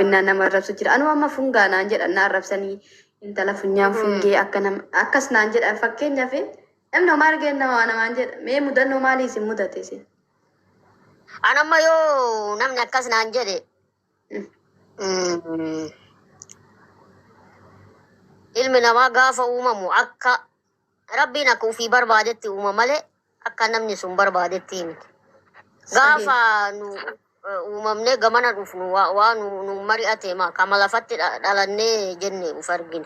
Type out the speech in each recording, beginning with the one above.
Gabaabinnaan nama arrabsu jira. Anuu amma fungaa naan jedhan, na arrabsanii, intala funyaan fungee akka nama akkas naan jedhan. Fakkeenyaaf, namni homaa argeen nama waa namaan jedha. Mee mudannoo maalii isin mudate isin? An amma yoo namni akkas naan jedhe, ilmi namaa gaafa uumamu akka Rabbiin akka ufii barbaadetti uuma malee akka namni sun barbaadetti miti. Gaafa nu uumamnee gamana dhufnu waa nu mari'ate kama lafatti dhalannee jenne uf argine.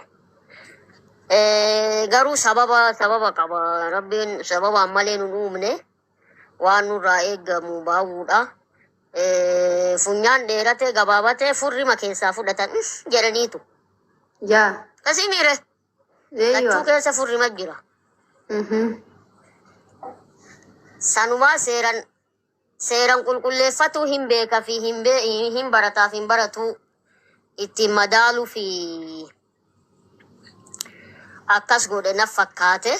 Garuu sababa qaba. Rabbiin sababaan malee nu uumne, waan nurraa eegamu baawuudha. Funyaan dheeratee gabaabatee furrima keessaa fudhatan jedhaniitu. Yaa. Kasii miire lachuu keessa furrima jira. Sanumaa seeran qulqulleeffatuu hin beeka fi hin barataaf hin baratuu ittiin madaaluu fi akkas godhe naf fakkaate.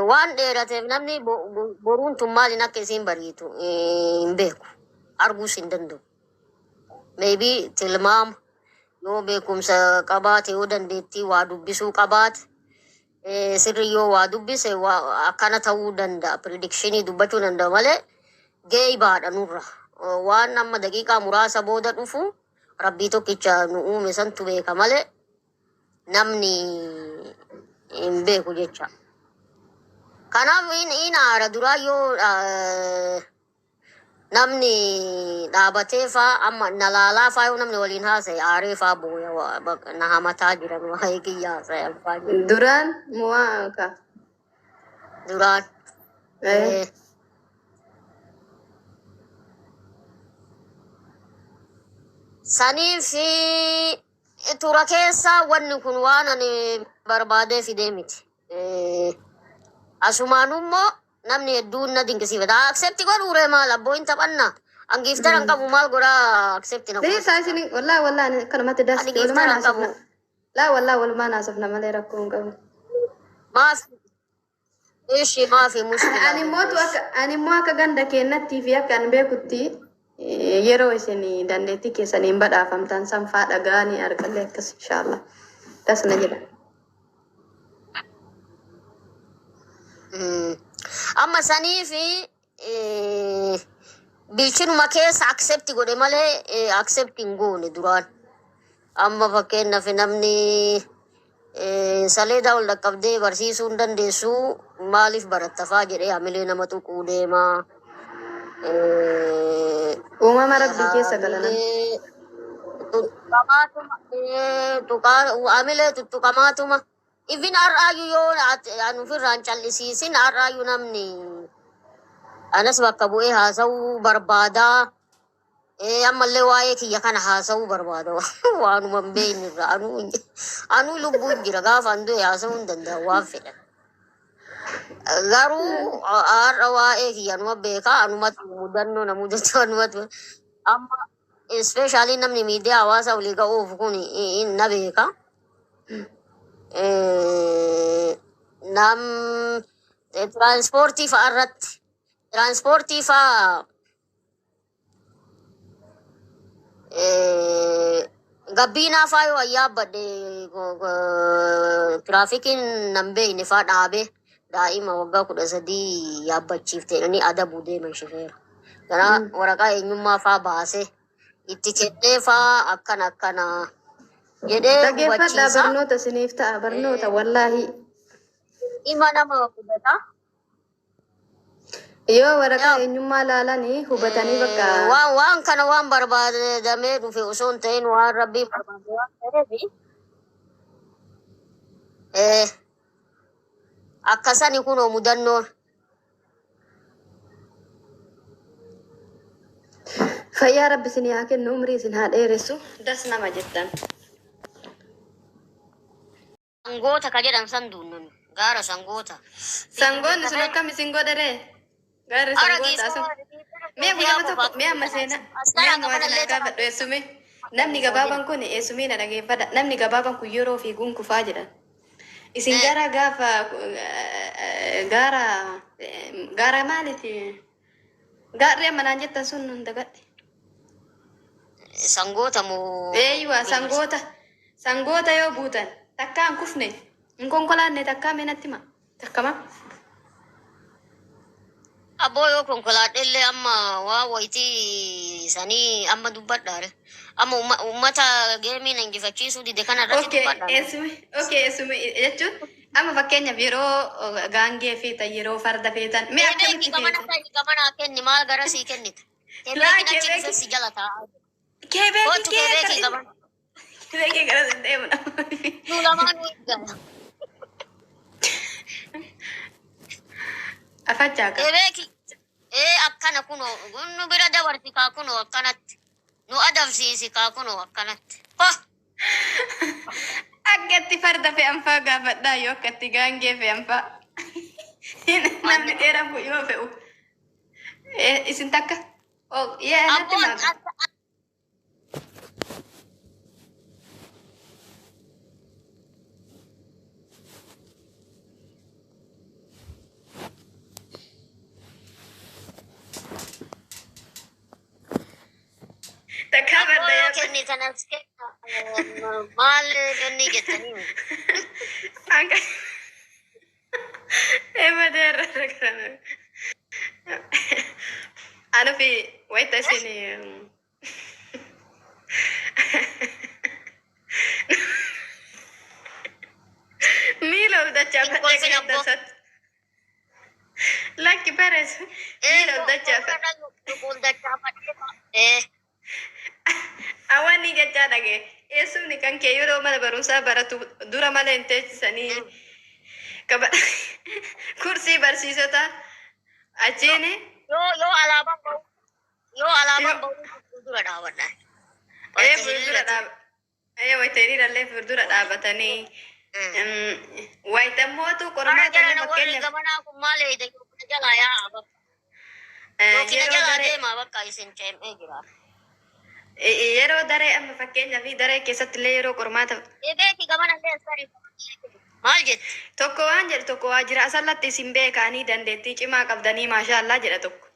Waan dheerateef namni boruun tun maaliin akka isiin bariitu hin beeku. Arguus hin danda'u. Maybe tilmaama yoo beekumsa qabaate, yoo dandeettii waa dubbisuu qabaate, sirri yoo waa dubbise akkana ta'uu danda'a. Prediction dubbachuu danda'a malee geeyibaadha nurra. Waan amma daqiiqaa muraasa booda dhufu Rabbii tokkicha nu uume santu beeka malee namni hin beeku jecha. Kanaaf in aara. Duraa yoo namni dhaabatee faa amma na laalaa faa, yoo namni waliin haasa'e aaree faa booya, na hamataa jiran, waa'ee kiyya haasa'e faa jiran. Duraan mu'aa ka. Duraan. Sanii fi tura keessa wanni kun waan ani barbaadee fidee miti. Asumaan immoo namni hedduun na dinqisiifata. Accept godhuure, maal abboo, hin taphanna. An gifter hin qabu, maal godhaa accept na Isaa godha. Isin wallaahi wallaahi akkanumatti Ani dasti gifter walumaan hin qabu. haasofna. Laa, wallaahi walumaan haasofna malee rakkoo hin qabu. Maaf ishi maafi mushkilaa. Ani immoo akka ganda keennattii fi akka ani beekutti, yeroo isin dandeettii keessaniin badhaafamtan san faa dhaga'anii argallee akkas inshaallah. Tas na jedha. Amma sanii fi bilchinuma keessa accept godhe malee accept hin goone duraan. Amma fakkeenyaaf namni saleedaa ol dhaqqabdee barsiisuu hin dandeessu, maaliif baratta faa jedhee hamilee nama tuquu deema. Uumama Rabbii keessa galanan. Hamilee tuttuqamaatuma, hamilee tuttuqamaatuma. Even har'aayyuu yoo ati- an ofirraan callisiisin, har'aayyuu namni anas bakka bu'ee haasa'uu barbaadaa. Ammallee waa'ee kiyya kana haasa'uu barbaada. Waanuma hin beekne irraa anuu lubbuun jira, gaafa an du'e haasa'uu hin danda'u waan fedhan. Garuu har'a waa'ee kiyya anuma beekaa, anumatu mudannoo na mudatu anumatu. Amma especially namni miidiyaa hawaasaa olii ga'uuf kun na beeka. Nam tiraanspoortii fa'a irratti, tiraanspoortii fa'a, gabbiinaa faa yoo ayyaabbadhe, tiraafikiin nan beekne faa dhaabee daa'ima waggaa 13 yaabbachiifte jedhanii adabuu deeman shifeera. Gara waraqaa eenyummaa faa baasee itti kennee faa akkana akkana jedhee Dhaggeeffadhaa, hubachiisa. barnoota isiniif ta'a, barnoota wallaahi. Dhima nama hubata. Yoo waraqaa Yaa eenyummaa laalanii hubatanii bakka. Waan kana waan barbaadamee dhufe osoo hin ta'in waan Rabbiin barbaade waan ta'eef, akkasani kunoo mudannoon. Fayyaa Rabbi isin haa kennu, umrii isin haa dheeressu. Das nama jettan. Sangoota ka jedhan san duunnan gaara sangoota. Sangoonni sun akkam isin godhere? Gaarri Ara sangoota asum. Mee guyyaa tokko, mee amma seenaa, mee amma waan isin gaafadhu eessume. Namni gabaabaan kun, eessumee na dhageeffadha. Namni gabaabaan kun yeroo fiiguun kufaa jedhan. Isin gara gaafa gaara gaara maaliiti? Gaarri amma naan jettan sun nun dagadhe. Sangoota moo Eeywa sangoota sangoota yoo buutan takkaa hin kufne hin konkolaanne takkaa mee natti hima takkama. Abboo yoo konkolaadhellee amma waa wayitii sanii amma dubbadhaare. Amma ummata geemiin injifachiisuu dide kana irratti Okay, dubbadhaa. eessume, okay, eessume jechuun amma fakkeenyaaf yeroo gaangee feetan, yeroo farda feetan, mee Kebeeki akkamitti gamana feetan? kenni gamanaa kenni maal gara sii kennita? Laa Kebeekiin achi dhufe kebeeki, si jala taa'aa jira. kebeeki Kootu kee kebeekii gara gamana. kebeeki gara sin deemu Nu lamaanuu eegala. Afachaaqa. Kebeeki ee akkana kunoo nu bira dabarsi kaa kunoo akkanatti. Nu adamsiisi kaa kunoo akkanatti. Ho! Akka itti farda fe'an faa gaafadhaa yoo akka itti gaangee fe'an faa. Namni dheeraan kun yoo fe'u. Isin takka. Oh, yaa natti Abboon himaa. akka Takkaa abboo farda yoo yaabba. kennitan as kenna maal kennii jettanii. Anka. Ema deerra kana. Anu fi wayita isin miila ol Hin dachaafadhee kolfin kan abboo. tasatti. Lakki peres Ee miila ol dachaafadhe. ol dachaafadhee. Ee Awwaanni jechaa dhagee. Eessumni kan kee yeroo mana barumsaa baratu dura mala hin teessisanii kursii barsiisota achiin yoo alaabaan bahu yoo alaabaan yoo bahu fuuldura dhaabadha. ee Wayita fuuldura hiriira dhaaba ee wayita hiriirallee fuuldura dhaabatanii wayita mootu Bara qormaata illee jarana warri fakkeenyaaf gamanaa kun maal eeyda yookiin jalaa yaa'a bakka. Yookiin yeroo jalaa daree deemaa bakka isin ceem'ee jira. yeroo daree amma fakkeenyaaf daree keessatti illee yeroo qormaata Beeki gamana illee sari maal jetti? tokko waan jedhu tokko waa jira asallatti isin beekaanii dandeettii cimaa qabdanii maashaallaa jedha tokko.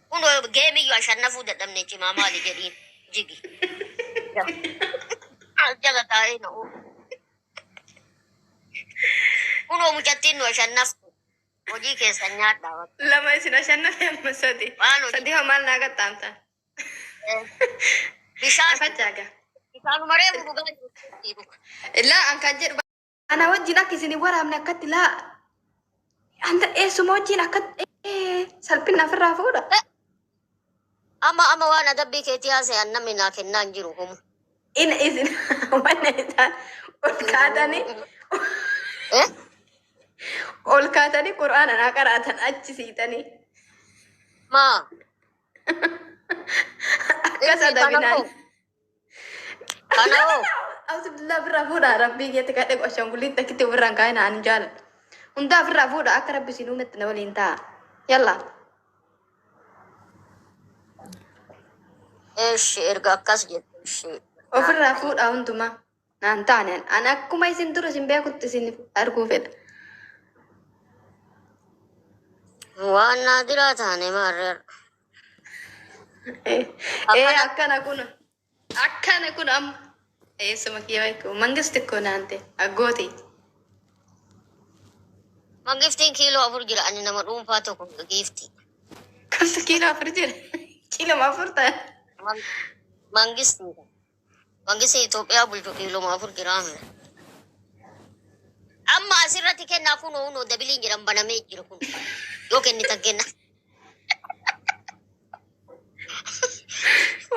Kun geemiyyuu ashannafuu dadhabne cimaa maali jedhiin jigi. As jala taa'ee na oofu. Kunoo mucattiin nu ashannaftu. Hojii keessan nyaadhaa bakka. Lama isin ashannafe amma sadi. Waan hojii. Sadi hoo maal naa qaxxaamta? Bishaan Afachaaga. bishaanuma reefu dhugaa jiru. Laa an kan jedhu ana wajjin akka isin hin waraabne akkatti laa anta eessuma wajjin akkatti salphina ofirraa fuudha. Amma waan adabbii keetii haasa'an namni naa kennaa hin jiru homu. In isin wanna isaan ol kaatanii Eh? ol kaatanii qura'aana naa qaraatan achi siitanii Maa? akkas Inni kana adabinaan. hoo? Kana hoo? Auzubillah ofirraa fuudha rabbii keetti kadhe ashaangulliitti akkitti ofirraan kaa'ina ani jaaladha. Hundaa ofirraa fuudha akka rabbi isin uumetti na waliin taa'a. Yalla. Eshi erga akkas jettu ishee. Ofirraa fuudha hundumaa. Naan taane ani akkuma isin dura isin beekutti isin arguu fedha. Waan naadiraa taane maarreer. Ee Akkana akkana kun akkana kun amma eessuma kiyya beeku mangisti koo naante aggooti. Mangiftiin kiiloo 4 jira ani nama dhuunfaa tokko giifti. Kamtu kiiloo 4 jira? Kiiloo 4 ta'a. Mangistii. Mangistii Itoophiyaa bulchu kiiloo 4 jira. Amma asirratti kennaa kunoo hunoo dabiliin jedhan banamee jira kun. Yoo kennitan kenna.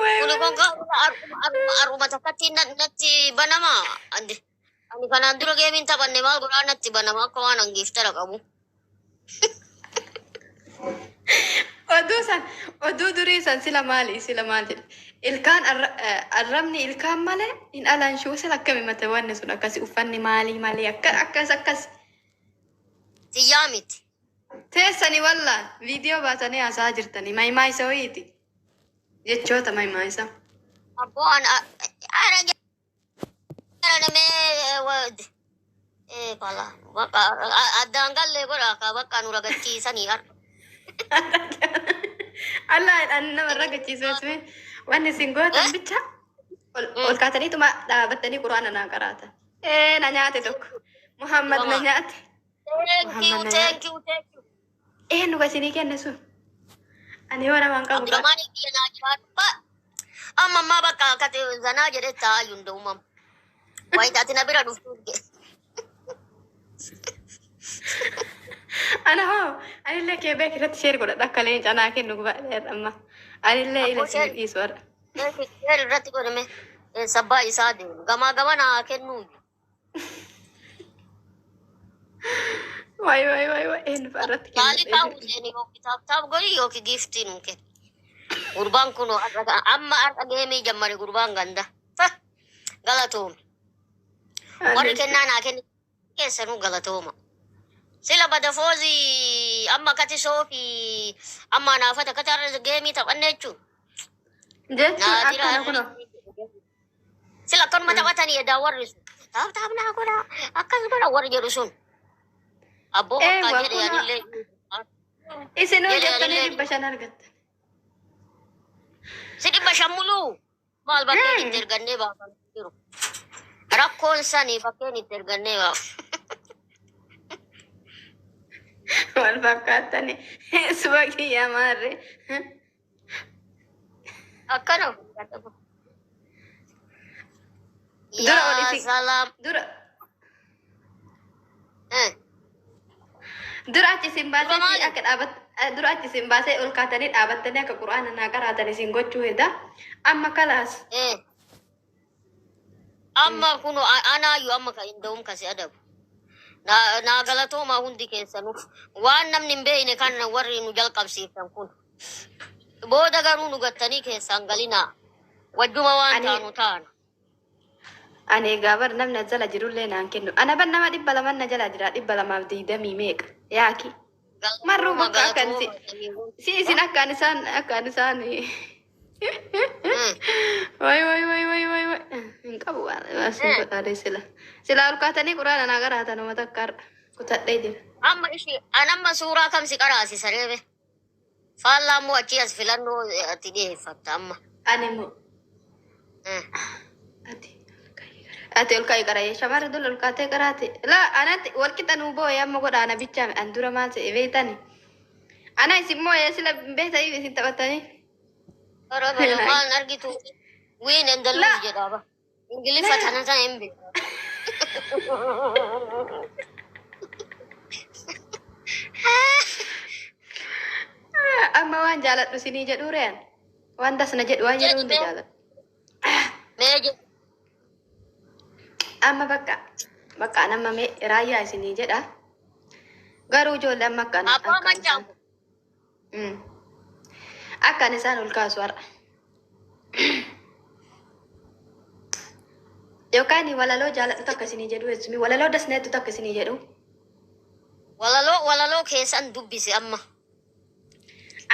Wayi Kuni wayi. kun aruma takkatti natti banama. Ani kanaan dura geemiin taphanne maal godhaa natti banama akka waan hangiiftara qabu. Oduu san oduu durii san sila maali sila maal jedhe ilkaan arrabni ilkaan malee hin alaanshuu sila akkami mata wanni sun akkasi uffanni maalii maalii akka akkas akkas. Xiyyaa miti. Teessanii walla viidiyoo baasanii haasa'aa jirtanii mayimaa isa wayiiti jechoota mayimaa isa. Abboo an ara jara namee bala bakka addaan gallee godha akka bakka nu ragachiisanii har'a. Allah an namarra gachiisu ismi. Wanni isin gootan bicha ol kaataniituma dhaabattanii quraana naa qaraatan. Ee, na nyaate tokko. Muhammad na nyaate. Thank you, Muhammad na nyaate. thank you, thank you. Ee, nu isinii kenne sun. Ani yoo namaan qabu qaba. Abdurrahmaan biyya naa jiraatu. Amma ammaa bakka akkati zanaa jedhee taa'aa hin uumamu. Wayita ati na bira dhuftu. Ana hoo anillee kee beek irratti share godhadha akka leenca naa kennu gubadheera amma. Anillee ila Abboo isin share dhiisu har'a. share irratti godhame sabbaa isaa deemu. Gamaa gama naa kennuu. Waay waay waay waay, eenyu fa'a irratti Maalikaa kennadha. Hussein yookiin tap tap godhi yookiin giiftii nuu kennu. Gurbaan kun amma har'a geemii jammare gurbaan ganda. Galatooma. Warri kennaa naa kennu keessanuu galatooma. Sila badafoozi amma kati soofi amma naafata kati har'a geemii taphanne jechuun. Jechuun Naadira akkana kunoo. sila akkanuma taphatanii edaa warri sun. Tap tap naa godha, akkas godha warri jedhu sun. Abboo Ee, bakka waa jedhe kunoo. anillee. Isinuu Jedhe jettanii anillee. 500 argattan. Si 500 muluu maal bakkeen itti ergannee baafamee jiru. Rakkoon sanii bakkeen itti ergannee baafamu. Wal fakkaattani. Suba kiyyaa maarre. Akkana. Dura ol Yaa isin salaam. dura Eh, dura achi isin Dura baasetti maali? akka dhaabat dura achi isin baasee ol kaatanii dhaabattanii akka quraana naa qaraatan isin gochuu heda. Amma kalaas. Eh. Amma kun anaayyuu amma kan hin da'um kasi adabu. Naa galatoomaa hundi keessanuu. Waan namni hin beekne kan warri nu jalqabsiiftan kun. Booda garuu nu gattanii keessaan galinaa. Wajjuma waan Ani taanu taana. Ani egaa bar namni as jala jirullee naan kennu. Ana bar nama 200 na jala jira, 220 meeqa yaaki. Marruu Galatooma bakka akkan si galatooma. si isin akkaan isaan akkaan isaan. Waay waay waay waay waay waay, hin qabu waan isin godhaadhe sila. Sila ol kaatanii quraana naa qaraatan uummata akka har'a kutadhee jira. Amma ishi an amma suuraa kam si qaraasisa reebe? Faallaa immoo achii as filannoo ati dhiyeeffatta amma. Ani immoo ati ol kaa'ii qara'ee shamarra dura ol kaatee qaraate. Laa, anatti wal qixa nuu boo'ee amma godha ana bichaa an dura maal ta'e beektani. Ana isin moo'ee sila beektanii isin taphatanii. Bara bara maal argitu, win and the lose Laa jedha ba. Ingiliffa tana tana hin beeku. Amma waan jaaladhu isinii jedhuu re'an. Waan dasna jedhu waan yeroo Jedhi hunda mee jaaladhu. mee jedhi. Amma bakka bakka nama mee raayyaa isinii jedha. Garuu ijoollee amma akkaan Abbaa akkaan isaan maccaamu. Akkaan isaan ol kaasu har'a. Yookaan walaloo jaaladhu takka isinii jedhu jechuun walaloo dasneettu takka isinii jedhu. Walaloo walaloo keessan dubbisi amma.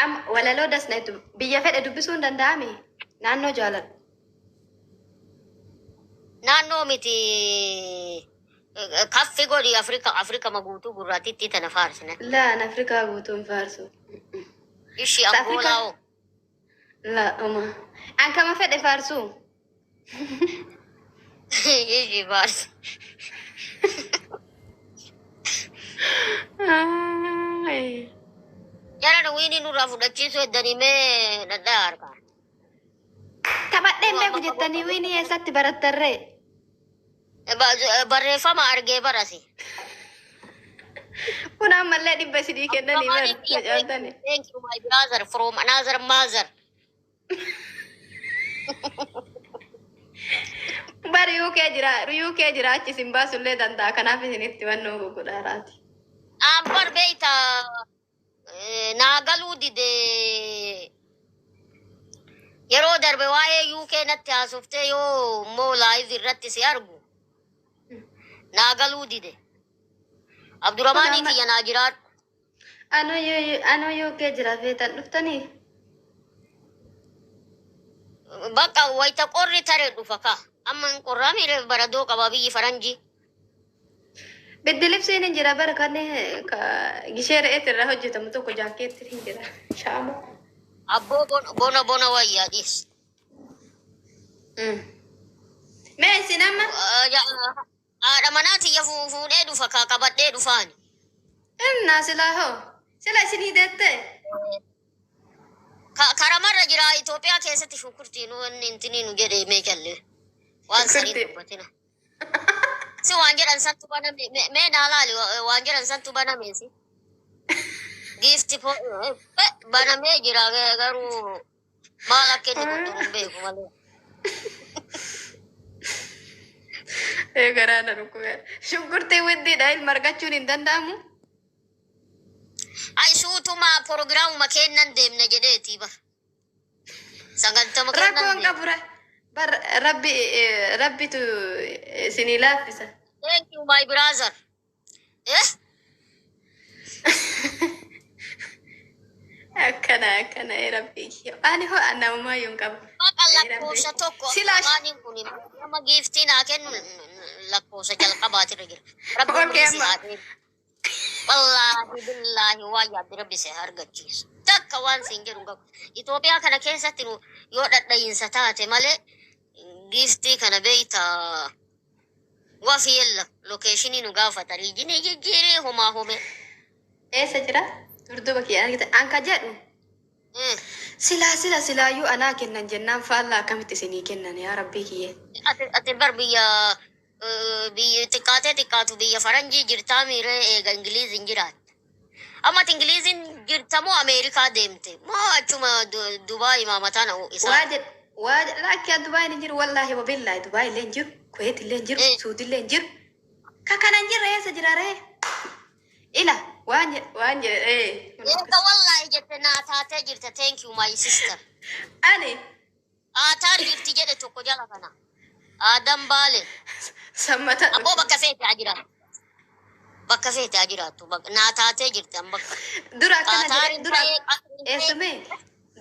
Amma walaloo dasneettu biyya fedhe dubbisuu hin danda'ami. Naannoo jaaladhu. Naannoo miti, kaffi godhi Afrika Afrika maguutuu gurraattiitti tana faarsine. Laan Afrikaa guutuun faarsu. Ishi Afrikaa Angoolaa hoo? La uma. An kama fedhe faarsu. Ishi faarsi. Ay. Jara wiini nurraa fudhachiisuu heddanii mee dhadhaa harkaan. Taphadheen beeku jettanii wiinii eessatti barattarree? Barreeffama argee barasi. Kun ammallee 100 isinii kennanii bar facaatani. Thank you, my brother from another mother. Bari UK jira, UK jira, achi isin baasullee danda'a, kanaaf isinitti wannoo gugudhaaraati. Ambar beeyta naa galuu dide yeroo darbe waa'ee UK natti haasoftee yoo immoo live irratti si argu naa galuu dide. Kun Abdurrahmaanii amma kiyya naa jiraadhu. Anoo UK jira, feetan dhuftanii? Bakka wayita qorri tare dhufa ka. Amma hin qorraa miire baradoo qaba biyyi faranjii. Biddi libsiin hin jira bara kanneen gishee re'eet irraa hojjetamu tokko jaakkeetti hin jira. Shaama. Abboo bona bona wayyaa dhiis. Mee isin amma Haadha manaa tiyya fuudhee dhufa kaa qabadhee dhufaani. Innaa silaa hoo sila isinii deette. Karamarra jira Itoophiyaa keessatti shunkurtii nu wanni intinii nu jedhe mee callee. Waan sanii Shunkurtii. dubbatina. Si waan jedhan santu baname mee naa laali waan jedhan santu baname si. Giifti banamee jira garuu maal akka inni godhu hin beeku malee. Ee garaa na dhukkube. Shunkurtii widdiidha ilma argachuun hin danda'amu. Ai suutuma proogiraamuma kennan deemna jedheeti bar. Sagantama kennan Rakkoon deemna. qabu bar rabbi rabbitu isinii laaffisa. Thank you, my brother. Eh? Akkana akkana ee rabbi. Ani hoo namummaa hin qabu. Maqa Ee rabbi. lakkoofsa tokko Silaa amaaniin kun nama giiftii naa kennu lakkoofsa jalqabaatirra jira. Rabbi Okay umrii si amma. haa dheeru. Wallaahi billaahi waan yaadde rabbi si haa argachiisu. Takka waan siin jedhu hin qabu. Itoophiyaa kana keessatti nu yoo dhadha'iinsa taate malee giiftii kana beeyta wafi yella location nu gaafata region jijjiiree homaa home. Eessa jira? Durduba kiyya argite. Anka jedhu. Silaa sila silaayyuu anaa kennan jennaan faallaa akkamitti isinii kennan yaa rabbii kiyye. Ati bar biyya biyya xiqqaatee xiqqaatu biyya faranjii jirtaa miiree eega Ingiliizin jiraatte. Amma ati Ingiliizin jirta moo Ameerikaa deemte? Moo achuma Dubaay maamataan isaa? Waa jedh waa jedh lakki an Dubaay hin jiru wallaahi wabillaahi Dubaay illee hin jiru Kuwait illee hin jiru Suudi illee hin jiru. Ka kana hin jirre eessa jira ree? Ila waan jedh waan jedh ee. Eega wallaahi jette naa taatee jirta. Thank you, my sister. Ani Qaataar jirti jedhe tokko jala kana. Aadam Baale. Sammata. Abboo bakka feete haa jiraattu. Bakka feete haa jiraattu. Naa taatee jirti an bakka. Dura akkana jedhee Qaataariin dura ta'ee Qatariin ta'ee. eessume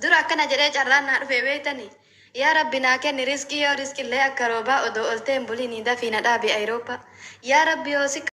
dura akkana jedhee carraan naa dhufee beektanii. Yaa Rabbi naa kenni riskii yoo riskillee akka roobaa odoo oltee hin bulinii dafii na dhaabi Ayirooppaa. Yaa Rabbi yoo si